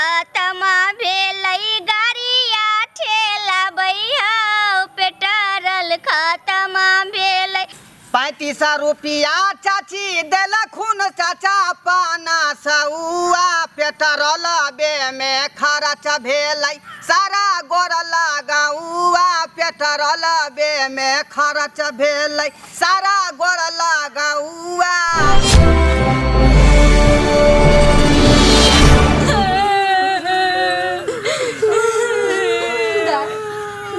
खत्म भेलै गाड़िया ठेलाबै हौ पेट्रोल खत्म भेलै। 35 रुपया चाची देलखुन चाचा पाना सौआ पेट्रोल बे में खर्च भेलै सारा गोर लगाउआ पेट्रोल बे में खर्च भेलै सारा गोर लगाउआ।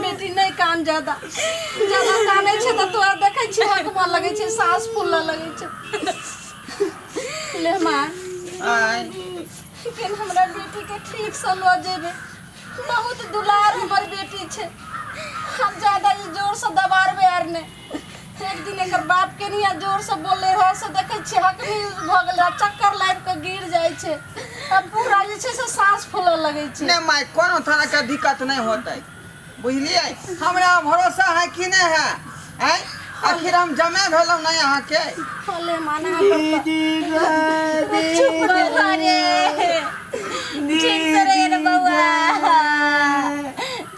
बेटी नहीं कान ज्यादा ज्यादा कानै छै तऽ तोरा देखै छी हक मन लगै छै साँस फूलऽ लगै छै ले माँ आँय, लेकिन हमरा बेटीके ठीकसँ लऽ जेबै बहुत दुलार हमर बेटी छै हम ज्यादा ई जोरसँ दबारबै आर नहि एक दिन एकर बाप के नहीं जोरसँ बोलले रहे से देखै छियै हकनी भऽ गेल रहै चक्कर लागि कऽ गिर जाइ छै आ पूरा जे छै से साँस फूलऽ लगै छै नहि माय कोनो तरह के दिक्कत नहि होतै बुझलियै हमरा भरोसा है कि नहि है आँय आखिर हम जमे भेलहुँ नहि अहाँके होले माना चुप रहो रे ठीक से रहे रे बउआ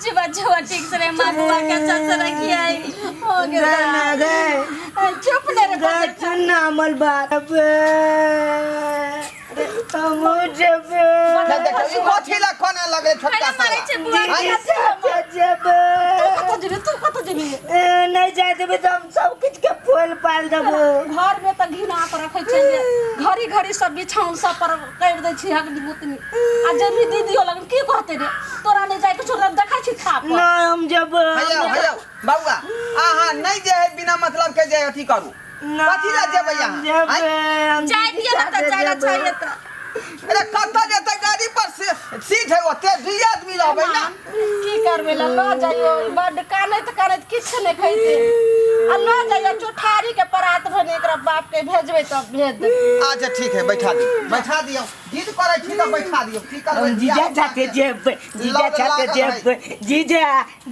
चुप चुप ठीक से रहे माँ बउआ के अच्छा से रखिए हो गेल चुप ने रे बच्चा। चुन्ना अमल बाप हमहूँ जेबै देख देखियौ, ई कथी लए कोना लगलै छोटका खाना मारै साला छै बुआ आँय? जेबै तू कतऽ जेबी तू कतऽ जेबी ए, नहि जाय देबै तऽ हम सब किछु के फोल पाल देबो घर में तऽ घिना के रखै छै जे घड़ी घड़ी सब बिछाउन सब पर करि दै छी हक बुतनी आ जेबी दीदियो लग की कहते रे तोरा नहि जाय के छौ देखै छी थाप पर। नहि हम जेबै हैयौ हैयौ बौआ अहाँ नहि जे है बिना मतलब के जे अथी करू नहि, कथी लए जेबै हम अहाँ जेबै आँय? हम जाय दीदी दियौ ने तऽ साथे जाय ला जेबै। चाहिए तऽ अरे कतऽ जेतै गाड़ी पर से सीट है ओते दुई आदमी रहबै ना की करबै ला लऽ जाइयो बड्ड कानैत कानैत किछु नहि खैते आ लऽ जाइयो चौठारी के परात भने एकरा बाप के भेजबै तब भेज देबै अच्छा ठीक है बैठा दियौ बैठा दियौ जिद करै छी तऽ बैठा दियौ की करबै हम जीजा साथे जेबै जीजा लग साथे लागल जेबै जीजा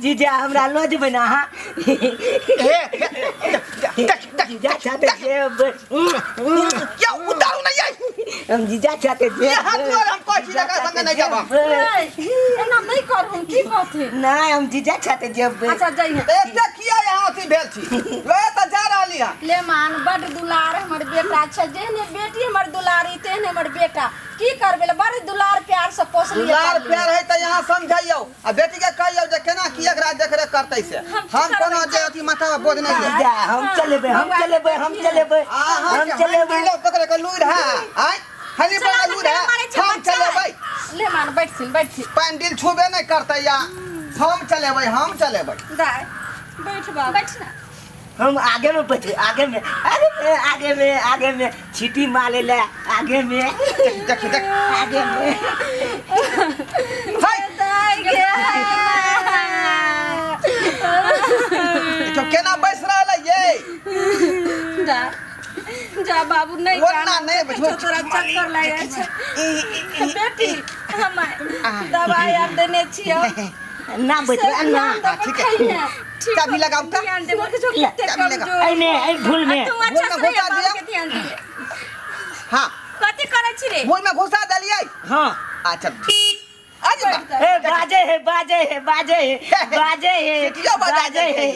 जीजा हमरा लऽ जेबै ने अहाँ हे हे, देख देख जीजा साथे जेबै क्या उतारू नहीं आई हम जीजा साथे जेबै ये हाथ जोड़ हम कहै छी जकरा संगे नहि जाब हम। नहीं, एना नहि करहु की कहथिन नहि हम जीजा साथे जेबै अच्छा जइहे एते किया यहाँ अथी भेल छी लए तऽ जा रहली हँ ले मान बड दुलार हमर बेटा छै जेहने बेटी हमर दुलारी तेहने हमर बेटा की करबै ले बड़ दुलार प्यार से पोसलियै दुलार पाललियै। प्यार है तऽ यहाँ समझैयौ आ बेटी के कहियौ जे केना की एकरा देखरेख करतै से हम कोनो जे अथी माथा में बोझ नहीं लेब जीजा हम चलेबै हम चलेबै हम चलेबै अहाँ हम के चलेबै हैंडिलो पकड़े के लूर है आय हनी पकड़ लूर है हम चलेबै ले मान बैठथिन बैठथिन पैंडिल छूबे नहीं करतै या हम चलेबै हम चलेबै दाय बैठ बाबू बैठ ना हम आगे में बैठे आगे में अरे में आगे में आगे में छीटी मारे ले आगे में देख देख आगे में हाय दाय गे देखियौ केना बैस रहल है ये जा जा बाबू नहीं ओना काना नहि देखै छौ, तोरा चक्कर लागि जाइ छै बेटी हम दवाई आर देने छियौ ना बैठे ना ठीक है चाबी लगाऊ तऽ ध्यान देबो चाबी लगाऊ एने एहि भूल में तू अच्छा से घुसा रहिए, दियौ। बाबू के ध्यान दिए हाँ कथी करै छी रे भूल में घुसा देलियै हाँ अच्छा ठीक अरे बा ए बाजे है बाजे है बाजे है बाजे है सीटियो बजा बाजे है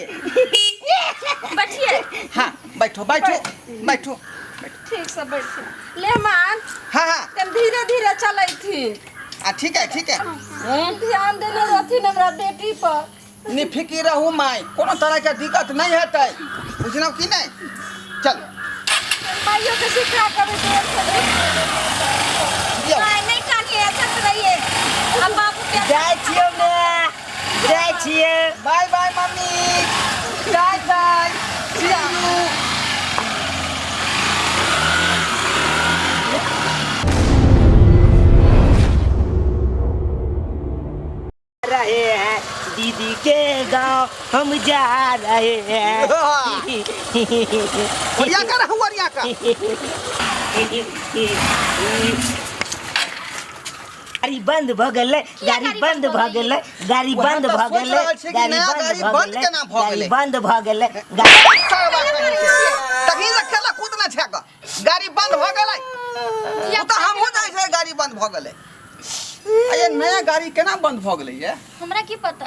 बैठिए हाँ बैठो बैठो बैठो ठीक से बैठ ले मान हाँ हाँ तब धीरे धीरे चलैथिन आ ठीक है ठीक है ध्यान देने रहथिन हमरा बेटी पर निफिकी रहू माय कोनो तरह के दिक्कत नहीं हेतै बुझलहुँ कि नहीं चल माइयो के सिखा कभी देर से दियौ नहीं नहीं कानिए अच्छा से रहिए अब बाबू के जाइ छियौ ने जाइ छियै bye bye mummy bye bye see you रहे हैं दीदी के गांव हम जा रहे हैं ओरिया का रहू ओरिया का गाड़ी बंद भ गेलै गाड़ी बंद भ गेलै गाड़ी वएह बंद तऽ भ सोचि गेलै रहल छियै कि गाड़ी नया बंद गाड़ी भ बंद गेलै केना भऽ गाड़ी गेलै? बंद भ गेलै गाड़ी सरवा कहीं के। तखनी से खेला कूदना छै ग। गाड़ी बंद भऽ गेलै ओ तऽ हमहूँ जाइ छै गाड़ी बंद भऽ गेलै आ ये नया गाड़ी केना बंद भऽ गेलै ये? हमरा की पता।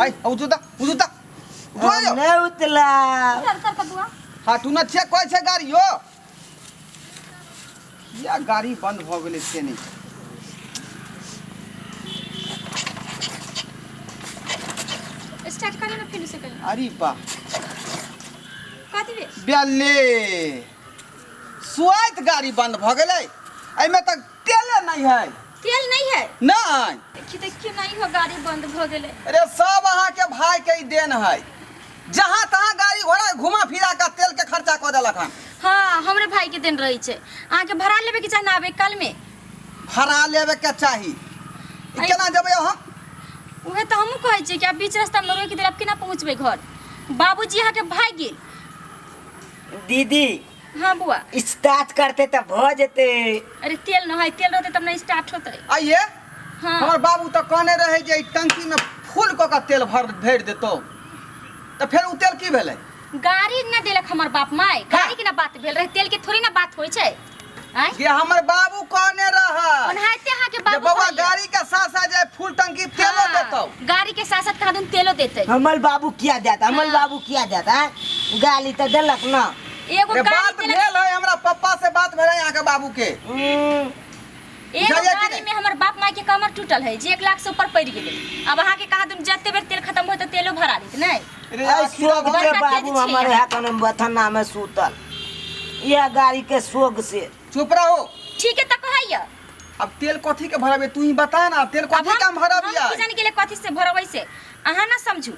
आइ उतरू तऽ, उतरू तऽ। उठो हम यौ। नहीं उतला। उतर उतर कदुआ। हाँ तू न चेक करै छै गाड़ी यो। किया गाड़ी बंद भऽ गेलै से नहि। स्टार्ट करे ना फिर से कहीं। अरे वाह। कथी भेल? बेले सुआइत गाड़ी बंद भऽ गेलै। एहिमे तऽ तेले नहि है। तेल नहीं है? नहि। देखी देखी नहीं हो गाड़ी बंद भऽ गेलै। अरे सब अहाँके भाई के ई देन है। जहाँ तहाँ गाड़ी घोड़ा घुमा फिरा के तेल के खर्चा कऽ देलक हन। हाँ हमरे भाई के देन रहै छै। अहाँके भरा लेबे के चाही ना आबे कल में। भरा लेबे के चाही। ई केना जेबै हम? उहे तऽ हमहूँ कहै छियै कि आब बीच रास्ता में रोकि देल, आब केना पहुँचबै घर? बाबूजी अहाँके भागि गेल। दीदी। हाँ बुआ। स्टार्ट करते तऽ भऽ जेतै। अरे तेल न है, तेल रहतै तब ने स्टार्ट होतै। आइए। हाँ। हमर बाबू तऽ कहने रहै जे ई टंकी में फुल कऽ के तेल भरि देतौ, तऽ फेर उ तेल की भेलै? गाड़ी न देलक हमर बाप माय। गाड़ी के ना बात भेल रहे, तेल के थोड़ी ना बात होइ छै। आँय? जे हमर बाबू कहने रहै। ओनाहिते अहाँके जे बाबू बौआ कहैया। गाड़ी के साथ साथ जे फुल टंकी तेलो हाँ, देतौ। गाड़ी के साथ साथ कहाँ तेलो देतै। हमर बाबू किया देत? हमर हाँ। बाबू किया देत? आँय? गाली तऽ देलक ना। एगो रे गाड़ी बात देलक। भेल है हमरा पप्पा से बात भेल है अहाँके बाबू के। एगो जाइए कि गाड़ी नहि? में हमर बाप माय के कमर टूटल है जे 1 लाख से ऊपर पड़ि गेलै। अब अहाँके कहाँ दिन जते बेर तेल खत्म होतै तेलो भरा देत नहि? रे ऐ आखिर सोग के बड़का बाबू तेज छै हमर अहाँ। है कन बथना में सुतल, यह गाड़ी के सोग से। चुप रहो। ठीक है तऽ कहैया। अब तेल कथी के भरबे तू ही बता ना, तेल अब कथी के हम भरबियै? हम की जाने गेलै कथी से भरबै से, अहाँ ना समझू।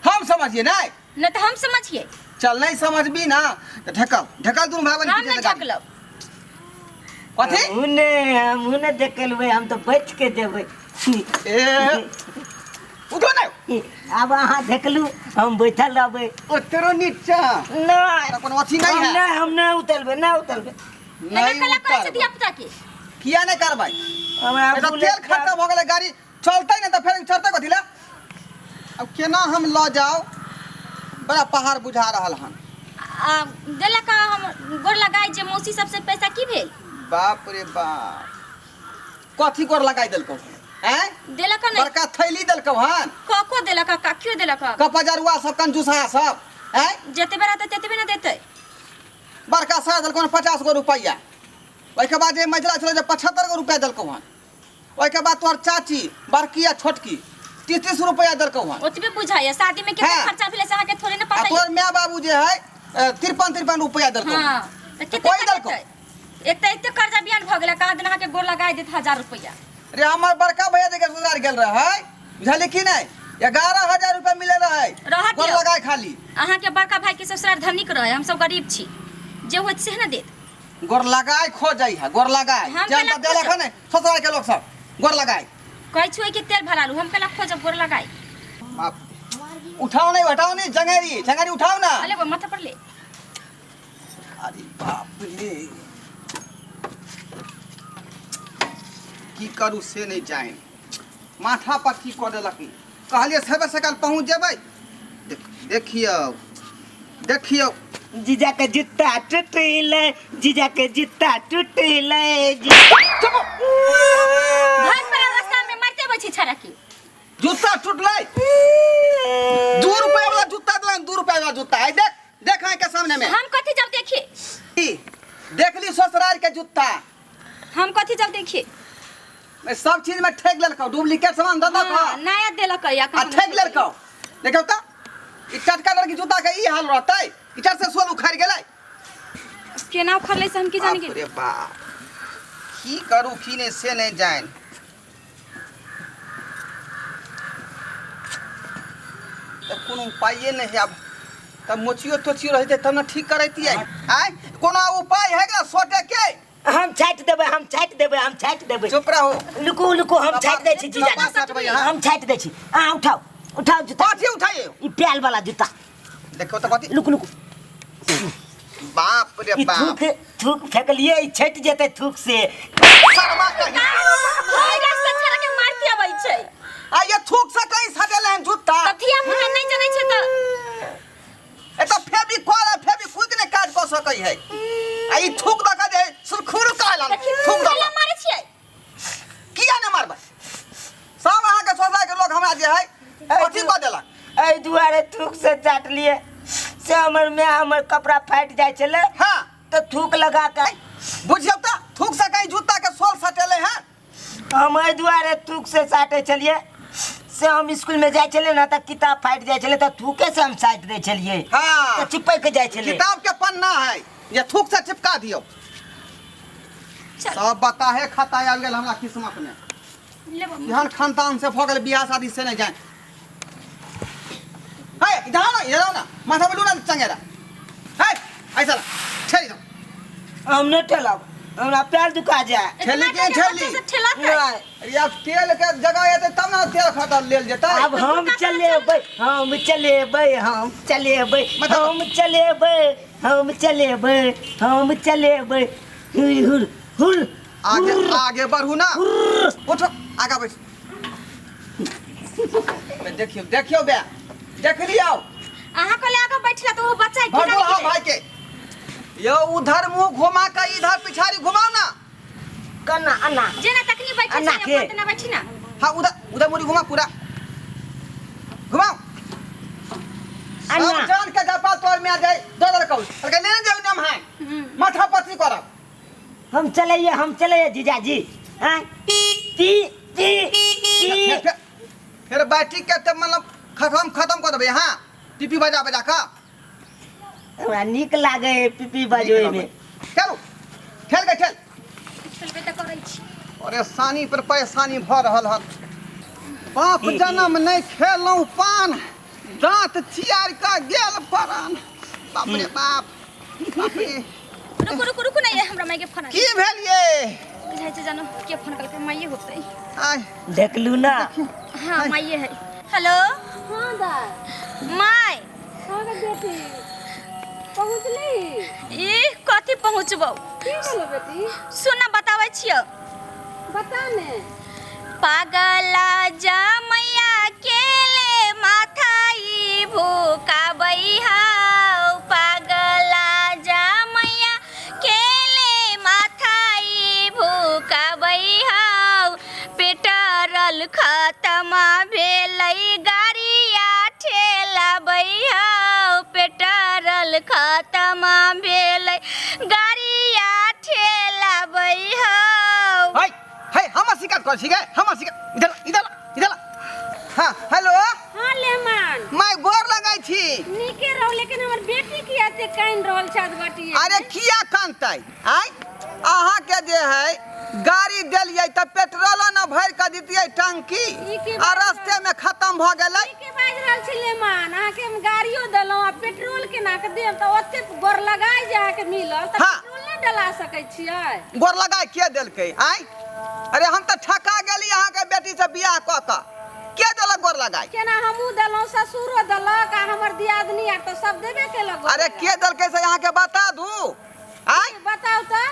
हम समझिए नहीं? न तऽ हम समझिए। चल नहीं समझबी ना तऽ ढकल ढकल दुनू भाई बहिन हम पीछे नहीं से गाड़ी। ढकलब। कथी? हमहूँ ने ढकलबै, हम तऽ बैठ के देबै। ए उठो नहीं। आब अहाँ ढकलू, हम बैठल रहबै। ओ तेरो नीचा। नहीं। कोनो अथी नहीं हम है। नहीं, हम नहीं उतरबै, नहीं उतरबै। एना नहीं कला करै छै उतरबै। धिया पुता के। किया नहीं करबै? हमरा एतऽ बुलेट तेल खर्चा भऽ गेलै, गाड़ी चलतै नहि तऽ फेर चढ़तै कथी लए? अब केना हम लऽ जाउ, बड़ा पहाड़ बुझा रहल हन। आ देलक हम गोर लगाइ जे मौसी सबसे पैसा की भेल? बाप रे बाप, कथी गोर लगाइ देलकौ आँय? देलक नहि। बड़का थैली देलकौ हन। कको देलक, काकियो देलक। कपजरुआ सब, कंजूसहा सब आँय? जतेबे रहतै तेतबे ने देतै। बड़का सारा देलकौ हन 50 गो रुपैआ। ओहिके बाद जे मझिला छलै जे 75 गो रुपैआ देलकौ हन। ओहिके बाद तोहर चाची बड़की आ छोटकी 30-30 रुपैआ देलकौ हन। ओतबे बुझाइया शादी में कितना हाँ। खर्चा भेलै से अहाँके थोड़े ने आ पता तोहर my बाबू जे है 53-53 रुपैआ देलकौ। हाँ, तऽ कते कोइ खर्चा देलकौ? हेतै? एते एते कर्जा बियान भऽ गेलै, कहाँ दिन अहाँके गोर लगाइ देत 1000 रुपैआ। रे हमर बड़का भैया जे ससुराल गेल रहै, बुझलियै कि नहि, 11,000 रुपैआ मिले रहै। रहऽ गोर दियौ। लगाइ खाली। अहाँके बड़का भाई के ससुराल धनिक रहै, हमसब गरीब छी, जे होत से ने देत। गोर लगाइ खो जाइ है, गोर लगाइ। हम जान केना तऽ देलक खोजब? हन नहि ससुराल के लोक सब गोर लगाइ। कहै छियै कि तेल भरा लू, हम केना खोजब गोर लगाइ? बाप, उठाओ नहीं, हटाओ नहीं, जंगेरी जंगेरी उठाओ ना। अले वो माथा पर ले। अरे बाप रे, की करू से नहीं जान, माथा पर की कऽ देलक। कहलियै सबे सकाल पहुँच जेबै। देखियौ देखियौ। जीजा के जूता टूटलै, जीजा के जूता टूटलै। चुप। घर पर रास्ता में मारते बची छड़ा की। जूता टूटलै। 2 रुपया वाला जूता देलनि, 2 रुपया वाला जूता। आई देख देख आँख के सामने में। हम कथी जब देखिए? देख ली ससुराल के जूता। हम कथी जब देखिए? मैं सब चीज में ठेक लेलकौ, डुप्लीकेट सामान दऽ देलकौ। हाँ, नया देलक या आ ठेक लेलकौ। देखौ तऽ ई टटका लड़की जूता के ई हाल रहतै, ई चट से सोल उखाड़ि गेलै। केना उखड़लै से हम की जानि बाप रे बाप, की करू की नहि से नहि जानि। तऽ कोनो उपाये नहि है आब, तब मोचियो तोचियो रहतै तब ने ठीक करैतियै। आँय, कोनो उपाय है का सोटे के? हम छाटि देबै, हम छाटि देबै, हम छाटि देबै। चुप रहो। लुकू लुकू, हम छाटि दै छी जीजा। कपार सटबै अहाँ। हम छाटि दै छी। अहाँ उठाउ उठाउ जूता। कथी उठाइए? ई प्याल वाला जूता। देखो तऽ कथी। लुकू लुकू। बाप रे ई बाप। थूक थूक फेकलिए, ई छटि जेतै थूक से। शर्मा कहीं। ओइ रास्ता छड़ा के मारते अबै छै। आ ये थूक से कहीं सटेल हन जूता। तऽ धिया पुता नहि जनै छै तऽ। ए तऽ फेविकॉल आ फेविक्विक ने काज कऽ सकै है। आ ई थूक दऽ कऽ जे सुरखुर कहलन, देखी, थूक दऽ कैला कऽ। मारै छियै? चाटलिए से हमर माय हमर कपड़ा फाटि जाइ छलै। हाँ। तऽ थूक लगा के। बुझियौ तऽ थूक से कहीं जूता के सोल सटेले हैं। हम एहि दुआरे थूक से साटै छलियै से हम स्कूल में जाइ छलियै ने तऽ किताब फाटि जाइ छलै तऽ थूके से हम साटि दै छलियै। हाँ। तऽ चिपक जाइ छलै। किताब के पन्ना है ये थूक से चिपका दियौ। चल। सब बताहे खाता आबि गेल हमरा किस्मत में। लेबो। एहन खानदान से भऽ गेल बियाह शादी से नहीं जाए। हे इधर आओ ना, इधर आओ ना, माथा पे लूना चंगेरा। हे ऐसा ला, छेली दो। हम नहि ठेलब, हमरा पैर दुखा जाए। ठेली के ठेली? ठेला। नहि। अरे अब तेल के जगह एतै तब ने तेल खतम लेल जेतै। आब हम चलेबै, हम चलेबै, हम चलेबै, मतलब- हम चलेबै, हम चलेबै, हम चलेबै। हुर हुर हुर। आगे आगे बढ़ू ना, उठो आगा बैठ। देखियौ देखियौ बे, देख लियौ। अहाँ कहले आगे बैठला तऽ ओ बच्चा के भगो हाँ भाई के। यो उधर मुंह घुमा के इधर पिछाड़ी घुमाओ ना। कन्ना अन्ना जेना तखनी बैठे अन्ना छै के। तना बैठी ना। हाँ उधर उधर मुड़ी घुमा, पूरा घुमाओ। अन्ना। सब जान के जपा तोर में आ जाए दो दर कहू अरे लेने जाओ नाम है माथा पत्री करब। हम चलैए, हम चलैए जीजाजी। हाँ ती ती ती। फिर बैठी के ते मतलब खत्म खत्म कर देबै। हाँ टीपी बजा बजा का हमरा नीक लागे है पीपी बजबै में। चलू ठेल के ठेल। चलबे तऽ करै छी। परेशानी पर परेशानी भऽ रहल हन। बाप जन्म नहि खेलहुँ पान, दाँत चियार कऽ गेल परान। बाप रे बाप, बाप रे। रुकू रुकू रुकू ना, ये हमरा माय के फोन की भेल ये? बुझाइ छै जानो के फोन कलकै, माइये होतै। आय देखलू ना। हाँ माइये है। हेलो। हाँ दाय। My. हाँ गे बेटी, पहुँचली? ई कथी पहुँचबौ? की भेलो बेटी? सुन ना बताबै छियौ। बता ने। पागला जमैया केले माथाई भूकाबै हौ, पागला जमैया केले माथाई भूकाबै हौ, पेट्रोल खत्म भेलै गाड़िया ठेलाबै हौ, पेट्रोल खत्म भेलै गाड़िया ठेलाबै हौ। है है हमर शिकायत कर छी गे, हमर शिकायत। इधर इधर इधर। हाँ हेलो। हाँ लेमान। मैं गोर लगाई छी। नीके रहो, लेकिन हमर बेटी किया एते कानि रहल छै अधबटिये? अरे किया कानतै? आय अहाँ के जे है गाड़ी देलियै तऽ पेट्रोलो न भरि कऽ दितियै टंकी, ई की आ बात रास्ते में खत्म भऽ गेलै। ई की बाजि रहल छी लेमान? अहाँके हम गाड़ियो देलहुँ आ पेट्रोल केना कऽ देब? तऽ ओते गोर लगाइ जे अहाँके मिलल तऽ हाँ। पेट्रोल नहि डला सकै छियै? गोर लगाइ के देलकै? आय अरे हम तऽ ठका गेली अहाँके बेटी से बियाह कऽ कऽ। के देलक गोर लगाइ? केना हमहूँ देलहुँ, ससुरो देलक आ हमर दियादनी आर तऽ सब देबे केलक गोर अरे लगाइ। के देलकै से अहाँके बता दू? आय बताउ तऽ।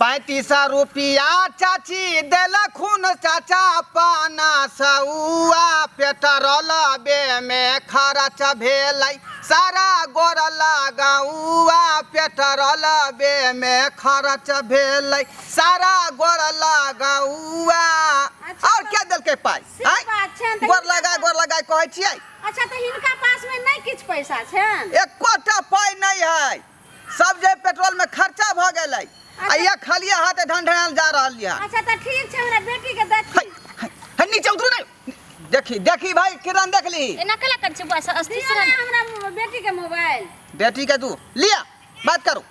35 रुपया चाची देलखुन चाचा पाना सौआ, पेट्रोल बे में खर्च भेलै सारा गोर लगाउआ, पेट्रोल बे में खर्च भेलै सारा गोर लगाउआ। अच्छा, और के देलकै पाइ? से आँय? बात छैन तऽ गोर हिनका लगाय गोर लगाय कहै छियै। अच्छा तऽ हिनका पास में नहि किछु पैसा छैन? एकोटा पाइ नहि है, सब जे पेट्रोल में खर्चा भऽ गेलै आ ये खालिए हाथे ढंढनायल जा रहल यऽ। अच्छा तऽ ठीक छै, हमरा बेटी के देखी। है, है, नीचे उतरू नहीं। देखी देखी भाई किरण देख ली। एना कला कर छै बुआ से अस्थिर दियौ से ने हमरा बेटी के मोबाइल। बेटी के दू लिया बात करू।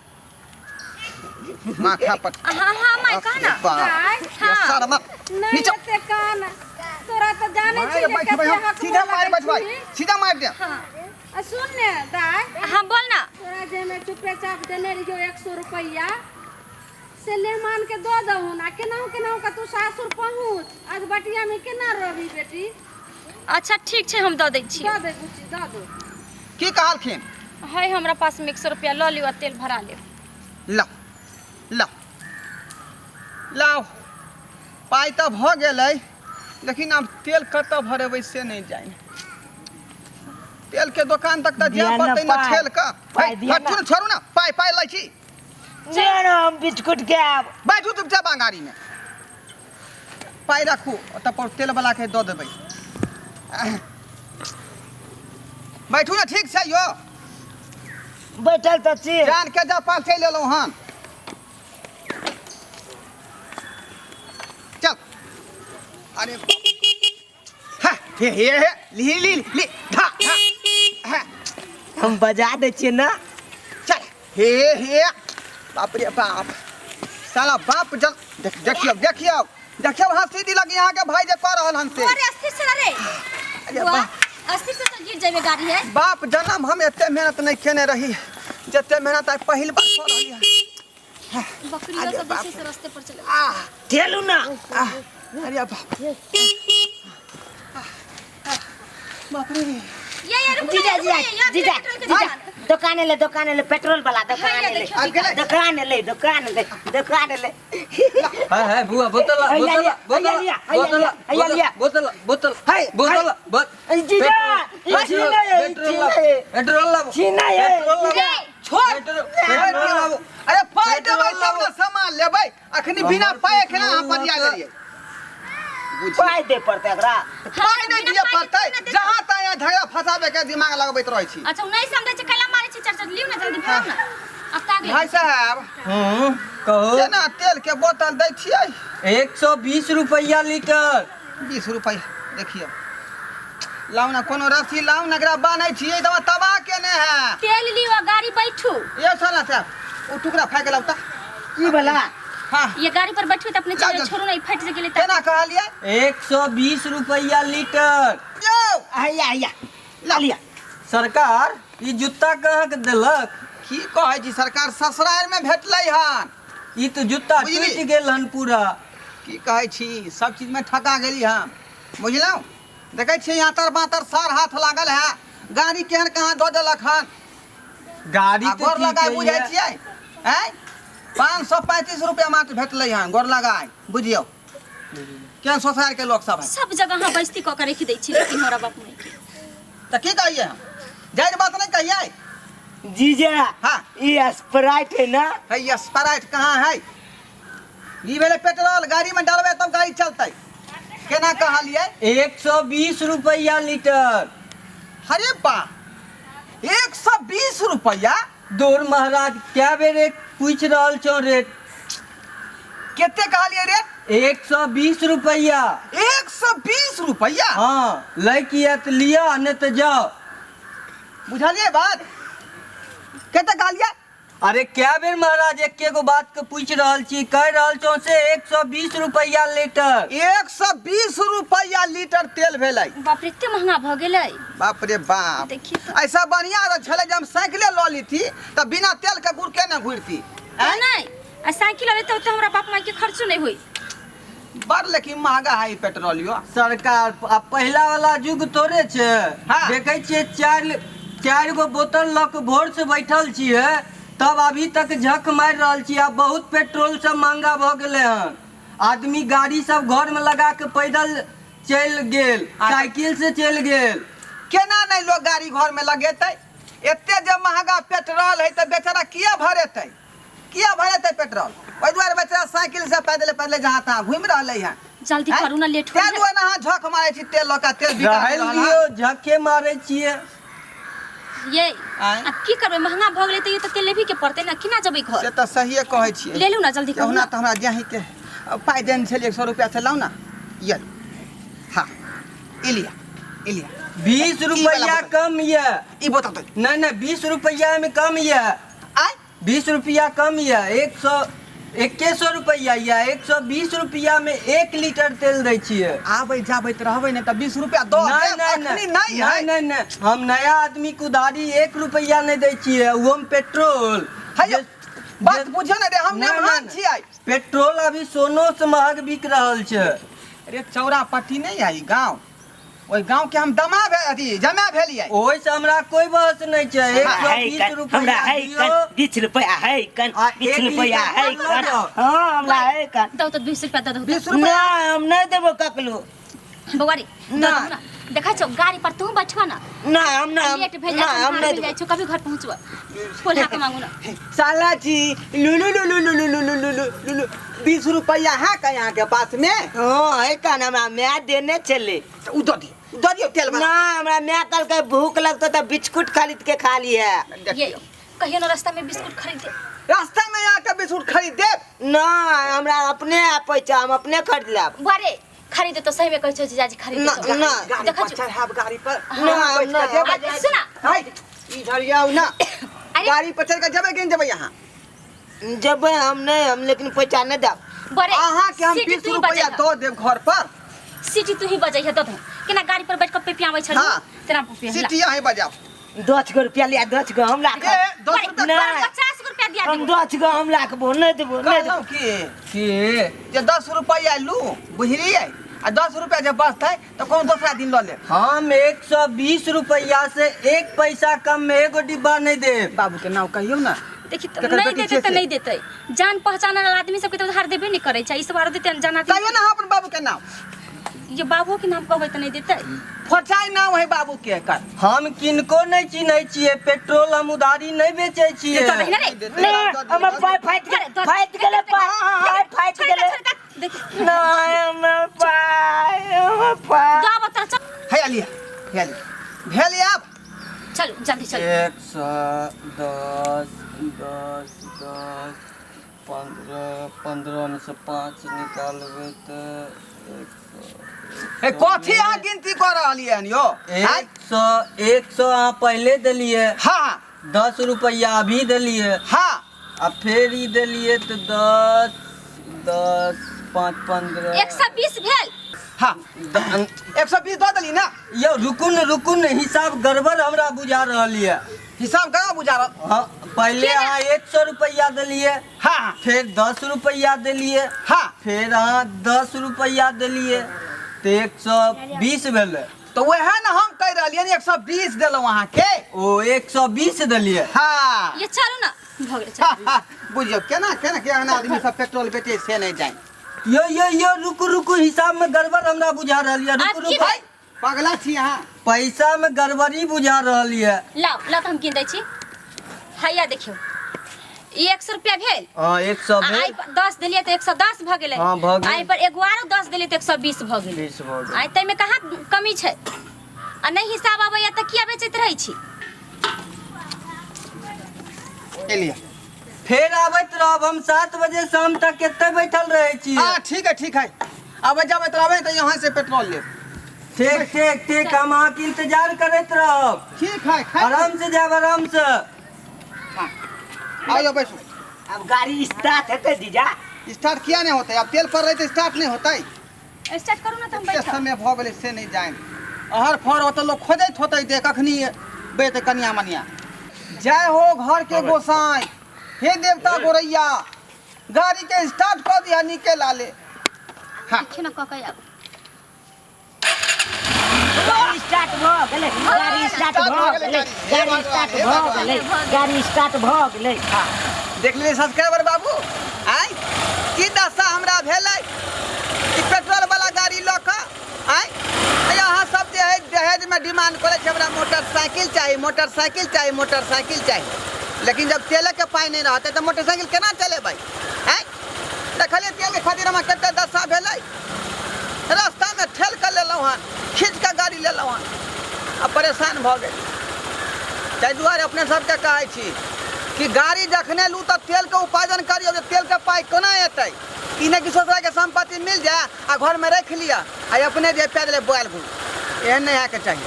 माथा पर। हाँ हाँ my कह ना। बाप, हाँ। शर्म। नहीं नीचे। एते कान तोरा तऽ जानै छी मार जे बैठबै कते हम, हक सीधा मार लगै बैठबै, छी। सीधा मार दे। हाँ। आ सुन ने दाय। हाँ बोल ना। तोरा जे में चुपे चाप देने रहियो 100 रुपैया से लेमान के दऽ दहुन आ केनाहु केनाहु के तू सासुर पहुँच, आज बटिया में केना रहबी बेटी? अच्छा ठीक छै, हम दऽ दै छी। दऽ दे बुच्ची, दऽ दो। की कहलखिन? है हमरा पास में 100 रुपया लऽ लियौ आ तेल भरा लेब। ला ला लाओ, पाइ तऽ भऽ गेलै, लेकिन आब तेल कतऽ भरेबै से नहि जानि। तेल के दोकान तक तऽ दिया जाय ना पड़तै ने पाइ। ठेल कऽ। पाइ है, दिया हट, ना। छोड़ू, छोड़ू ना, पाइ पाइ लै छी। दिया ना, हम बिस्कुट के आब। बैठू चुपचाप अंगारी में, पाइ राखू, ओतऽ पर तेल वाला के दऽ देबै। बैठू ने ठीक से यो। बैठल तऽ छी। जान के जापान चलि एलहुँ हन। चल। अरे हा, हे हे हे ली ली ली धा धा हा, हम बजा दै छियै ना। चल हे हे बाप रे बाप, साला बाप जल देख देखियौ देखियौ देखियौ हंसी दिलक यहाँ के भाई जे कऽ रहल हन से। अरे अस्थिर से रे। अरे बुआ बाप। अस्थिर से तो गिर जेबे गाड़ी है। बाप जनम हम एते मेहनत नहीं केने रही जते मेहनत आइ पहिल बार कऽ रहली हन। बकरी अरे सब बाप जे छै से रास्ते पर चले। आह ठेलू ना। आह अरे बाप बाप रे। ये रुक जीजा ना, जीजा रुक ना, ये जीजा पेट्रोल के जीजा दुकान। दुकान ले, दुकान ले, पेट्रोल वाला दुकान हाँ, ये ले। देखियो, आबि गेलै। दुकान ले, दुकान ले, दुकान ले। है है बुआ बोतल ला, हैया बोतल ला, लिया, बोतल हैया ला, लिया, हैया बोतल ला, लिया, हैया बोतल लिया। ला, बोतल ला, बोतल है, बोतल ला, जीजा, ई पेट्रोल छीना है, ई पेट्रोल छीना ला, है। पेट्रोल ला, छीना है। पेट्रोल ला, ये छोड़। पेट्रोल पेट्रोल लाबो। अरे पाइ पेट्रोल देबै तब लाबो। ने सामान लेबै, अखनी बिना हमर पाइ केना अहाँ पेट्रोल बजिया लाबो। लेलियै? बुझियौ। पाइ दे पड़तै एकरा। पाइ नहि बिना दिअ पाइ के पड़तै, केना देतै? जहाँ तहाँ झगड़ा फंसाबे के दिमाग लगबैत रहै छी। अच्छा नहीं समझै छै कैला मारै छै चर चर, लिउ ना जल्दी भराउ ना। अब ताक ले। भाई साहब कहो। केना तेल के बोतल दै छियै? 120 रुपया लीटर। 20 रुपैआ देखियौ। लाउ ना कोनो रस्सी लाउ ना, एकरा बान्है छियै तऽ तबाह केने है। तेल लिउ आ गाड़ी बैठू। ये साला साहब ओ टुकड़ा फाइक लाउ तऽ। ई वाला? हाँ। ये गाड़ी पर बैठू तऽ अपने लाउ चल जल्दी। छोड़ू ना, ई फटि गेलै तऽ। केना कहलियै? 120 रुपया लीटर। यौ हैया हैया ला लिया। सरकार ई जूता कहाँ के देलक? की कहै छी सरकार, ससुराल में भेटलै हन। ई तऽ जूता बुझली? टूटि गेल हन पूरा। की कहै छी, सब चीज में ठका गेली हम, बुझलहुँ? देखै छियै आतर बातर सार हाथ लागल है, गाड़ी केहन कहाँ दऽ देलक हन। गाड़ी आ तऽ गोर ठीक लगाय है बुझै ये। छियै? आँय 535 रुपया मात्र भेटलै हन गोर लगाय, बुझियौ केहन ससुराल के लोक सब है। सब जगह अहाँ बेइज्जती कऽ के राखि दै छी, लेकिन हमरा बाप माय के। तऽ की कहियै हम, जाहि बात नहीं कहियै। जीजा हाँ। ई स्प्राइट है ना? है ये स्प्राइट कहाँ है? ई भेलै पेट्रोल, गाड़ी में डालबै तब गाड़ी चलतै। केना कहलियै? 120 रुपया लीटर। अरे बा 120 रुपया? दूर महाराज क्या बेर एक पूछ रहल छौ रेट। कते कहलियै रेट? 120 रुपया। 120 रुपया? हाँ लै के यऽ तऽ लिअ, नहीं तऽ जाओ। बुझलियै बात? कते कहलियै? अरे क्या बेर महाराज एके गो बात के पूछ रहल छी, कह रहल छौ से 120 रुपया लीटर। 120 रुपया लीटर तेल भेलै। बाप रे एते महंगा भऽ गेलै। बाप रे बाप। देखिए तऽ। ऐसा बढ़िया रह छलै जे हम साइकिले लऽ लीती तऽ बिना तेल के गुड़ के ने घुरती। तऽ नहि, आ साइकिल अबै तऽ ओते हमरा बाप माय के खर्चो नहि होई। बड़ लेकिन महंगा है ई पेट्रोल यो। सरकार आब पहिला वाला युग थोड़े छै। हाँ। देखै छियै चारि गो बोतल लऽ के भोर से बैठल छियै, तब अभी तक झक मारि रहल छियै। आब बहुत पेट्रोल सब महंगा भऽ गेलै हन। आदमी गाड़ी सब घर में लगा के पैदल चलि गेल, साइकिल से चलि गेल। केना नहि लोग गाड़ी घर में लगेतै? एते जे महंगा पेट्रोल है तऽ बेचारा किया भरेतै? किया भरेतै पेट्रोल? ओहि दुआरे बेचारा साइकिल से पैदले पैदले जहाँ तहाँ घुमि रहलै हन। जल्दी करू ना, लेट हो ताहि दुआरे अहाँ झक मारै छी तेल लऽ कऽ, तेल बिका रहल रहल हन। दियौ, झके मारै छियै। ये आँय? आ की करबै, महंगा भऽ गेलै तऽ ये तऽ तेल लेबही के पड़तै ना, केना जेबै घर? से तऽ सहिए कहै छियै। ले लू ना जल्दी करू केहुना ना। तऽ हमरा जाही के पाइ देने छलियै 100 रुपया, से लाउ ना। ये हाँ ई लिअ, ई लिअ। 20 ई वाला रुपया बोतल। कम यऽ। ई बोतल दे। नहीं नहीं 20 रुपया में कम यऽ। आँय? 20 रुपया कम यऽ, 100 रुपया यऽ, 120 रुपया में 1 लीटर तेल दै छियै। आबै जाबैत रहबै ने तऽ 20 रुपया दऽ नहीं देब, नहीं अखनी नहीं नहि है। नहीं नहीं नहीं, हम नया आदमी के उधारी 1 रुपया नहीं दै छियै, ओहो में पेट्रोल। है यौ, बात बुझियौ ने रे, हम नहीं, मेहमान नहीं, छियै। पेट्रोल अभी सोनो से महग बिक रहल छै। अरे चौरा पट्टी नहीं है ई गाँव, ओहि गाँव के हम दमा भे अथी जमा भेलियै। ओहि से हमरा कोई बहस नहीं छै। एक हमरा सौ है बीस कन, रुपया हमरा है दियौ। कन, 20 रुपया है कन, आ, 20 एक रुपया लीटर है तेल कन। लऽ जाउ। हाँ, हमरा है कन। दौ तऽ 20 रुपया दऽ दहु। 20 रुपया? ना, हम नहीं देबो ककरो। बौआ रे, दऽ ना। दहु ना। देखै छौ गाड़ी पर तू बैठबा ना। ना, हम ना, हम लेट भेल ना, जाइ छौ, हम भाड़ नहीं भेल जाइ छौ, कभी घर पहुँचबा? पोल्हा के मांगू ना। साला जी, लुलु लुलु लुलु लुलु लुलु लुलु, 20 रुपया है का यहाँ के पास में? हाँ, है का ना, हमरा माय देने चले। तो उ दऽ दियौ, दऽ दियौ तेल ना, वाला। हमरा माय कहलकै भूख लगतो तऽ बिस्कुट खरीद के खा लिहे। ये देखियौ। कहियो ना रास्ता में बिस्कुट खरीद दे। रास्ता में आके बिस्कुट खरीद देब? ना, हमरा अपने आ पैसा, हम अपने खरीद लेब। बरे खरीद तो सही में कहै छौ जीजाजी, खरीद ना, तो। ना। गाड़ी देखै पर छौ। चढ़ाब गाड़ी पर। ना, बैठ ना। के जेबै। आ, सुना। है, इधर आउ ना। अरे। गाड़ी पर चढ़ के जेबै कि नहि जेबै यहाँ? जेबै हम नहीं, हम लेकिन पैसा नहीं देब। बरे अहाँ के हम सीटी 20 तू ही रुपया बजैह। दऽ देब घर पर। सीटी तू ही बजैह, दऽ दे। केना गाड़ी पर बैठ के पेपियाबै छलही तेना पेपिया। सीटी अहीं बजाउ। 10 गो रुपया लिया, 10 गो हम राखब। ए, 10 रुपया। नहीं। 50 रुपया दिया हम देबो। 10 गो हम राखबो, नहीं देबो, नहीं देबो। कहलहुँ कि के? जे 10 रुपया लू, बुझलियै? आ 10 रुपया जे बचतै तऽ कोनो दोसरा दिन लऽ लेब। हम 120 रुपया से एक पैसा कम में एगो डिब्बा नहीं देब। बाबू के नाम कहियौ ना। देखी तऽ केकर नहीं बेटी देतै छै तऽ से? नहीं देतै। जान पहचान वाला आदमी सबके तऽ उधार देबे नहीं करै छै। ई सब आरो देतै अनजान आदमी। कहियौ ना अहाँ अपन बाबू के नाम। ये बाबुओ के नाम कहबै तऽ नहीं देतै। फोचाइ नाम है बाबू के एकर। हम किनको नहीं चिन्है छियै, पेट्रोल हम उधारी नहीं बेचै छियै। चल ना रे। नहीं, हमर पाइ फाटि गेलै, फाटि गेलै पाइ, पाइ फाटि छोड़ दे, गेलै। छोड़ दे, देख। नहीं, हमर पाइ, हमर पाइ। दऽ बता, चल। है अलिया, है अलिया, भेल आब। चलू, जल्दी चलू। 110, 10, 10, 15, 15 में से 5 निकालबै तऽ 100। ए, कथी अहाँ गिनती कऽ रहलियै हन यौ आँय? 100, 100 अहाँ पहिले देलियै। 10 रुपैआ अभी देलियै। आ फेर ई देलियै तऽ 10, 10, 5, 15। 120 भेल। हाँ, 120 दऽ देली ना? यौ, रुकू ने, रुकू ने, हिसाब गड़बड़ हमरा बुझा रहल यऽ। हिसाब कहाँ बुझा रहल? हाँ, पहले केना? अहाँ 100 रुपैआ देलियै। फेर 10 रुपैआ देलियै। फेर अहाँ 10 रुपैआ देलियै तऽ 120 भेलै। तऽ वएह ने हम कहि रहलियै, 120 देलहुँ अहाँके। ओ, 120 देलियै। हाँ। ये चलू ना, भऽ गेलै, चलू। बुझियौ, केना केना केहन आदमी सब पेट्रोल बेचै से नहि जानि। यो यो यो, रुकू रुकू, हिसाब में गड़बड़ हमरा बुझा रहल यऽ। रुकू। आब की रुकू। भेल? पगला छी अहाँ। पैसा में गड़बड़ी बुझा रहल यऽ। लाओ लाओ, तऽ हम गिन दै छी। हैया देखियौ, ई 100 रुपया भेल। हाँ, 100 आ भेल। आइ पर 10 देलियै तऽ 110 भऽ गेलै। हाँ, भऽ गेल। आइ पर एगो आरो 10 देलियै तऽ 120 भऽ गेलै। 20 भऽ गेल। आइ ताहिमे कहाँ कमी छै? आ नहि हिसाब आबैया तऽ किया बेचैत रहै छी? एलियै। फेर आबैत रहब हम, 7 बजे शाम तक एते बैठल रहै छी। हाँ, ठीक है, ठीक है। आबै जाबै तऽ रहबै तऽ यहाँ से पेट्रोल लेब। ठीक ठीक ठीक, हम अहाँके इंतजार करैत रहब। ठीक है, खाइ। आराम से जायब, आराम से। आओ जाओ, बैठो। अब गाड़ी स्टार्ट हेतै जीजा? स्टार्ट किया नहीं होते? अब तेल पर रहे तो स्टार्ट नहीं होते? स्टार्ट करू ना तऽ हम कते बैठब। समय भऽ गेलै से नहि जानि। अहर फर ओतऽ लोक खोजैत होतै जे कखनी बेत कनिया मनिया। जय हो घर के गोसाई, हे देवता गोरैया, गाड़ी के स्टार्ट कऽ दिया निके लाले। हाँ। देखियौ ना, कऽ के आब। गाड़ी स्टार्ट भऽ गेलै, गाड़ी स्टार्ट भऽ गेलै, गाड़ी स्टार्ट भऽ गेलै, गाड़ी स्टार्ट भऽ गेलै। देख लेलियै सब्सक्राइबर बाबू, आँय, की दशा हमरा भेलै ई पेट्रोल वाला गाड़ी लऽ कऽ। आँय, अहाँ सब जे है दहेजमे डिमांड करै छै, हमरा मोटरसाइकिल चाही, मोटरसाइकिल चाही, मोटरसाइकिल चाही, लेकिन जब तेलके पाइ नहि रहतै तऽ मोटरसाइकिल केना चलेबै? आँय, देखलियै तेलके खातिर हमरा कते दशा भेलै? रास्तामे ठेल कऽ लेलहुँ हन, खींच कऽ गाड़ी लेलहुँ हन आ परेशान भऽ गेल। ताहि दुआरे अपने सबके कहै छी कि गाड़ी जखने लू तऽ तेलके उपार्जन करियौ जे तेलके पाइ कोना एतै। ई नहि कि ससुराके सम्पत्ति मिल जाए आ घरमे राखि लिअ आ अपने जे पैदले बोआल घूम, एहन नहि होयके चाही।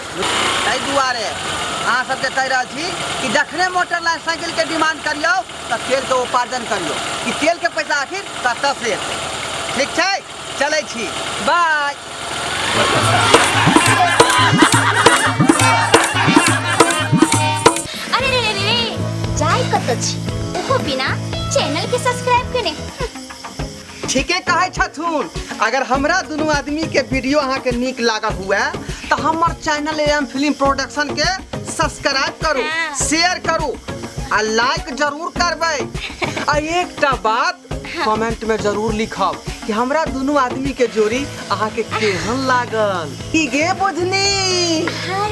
ताहि दुआरे अहाँ सबके कहि रहल छी कि जखने मोटर साइकिलके डिमांड करियौ तऽ तेलके उपार्जन करियौ कि तेलके पैसा आखिर कतऽसँ एतै। ठीक छै, चलै छी, बाय। अरे रे रे रे, जाय कतऽ छी ओहो बिना चैनल के सब्सक्राइब केने? ठीके कहै छथुन। अगर हमरा दुनू आदमी के वीडियो अहाँके नीक लागल हुए तऽ हमर चैनल एम फिल्म प्रोडक्शन के सब्सक्राइब करू, शेयर करू आ लाइक जरूर करबै आ एकटा बात कमेंट में जरूर लिखब। कि हमरा दुनू आदमी के जोड़ी अहाँके केहन लागल। की गे बुझनी? हाँ।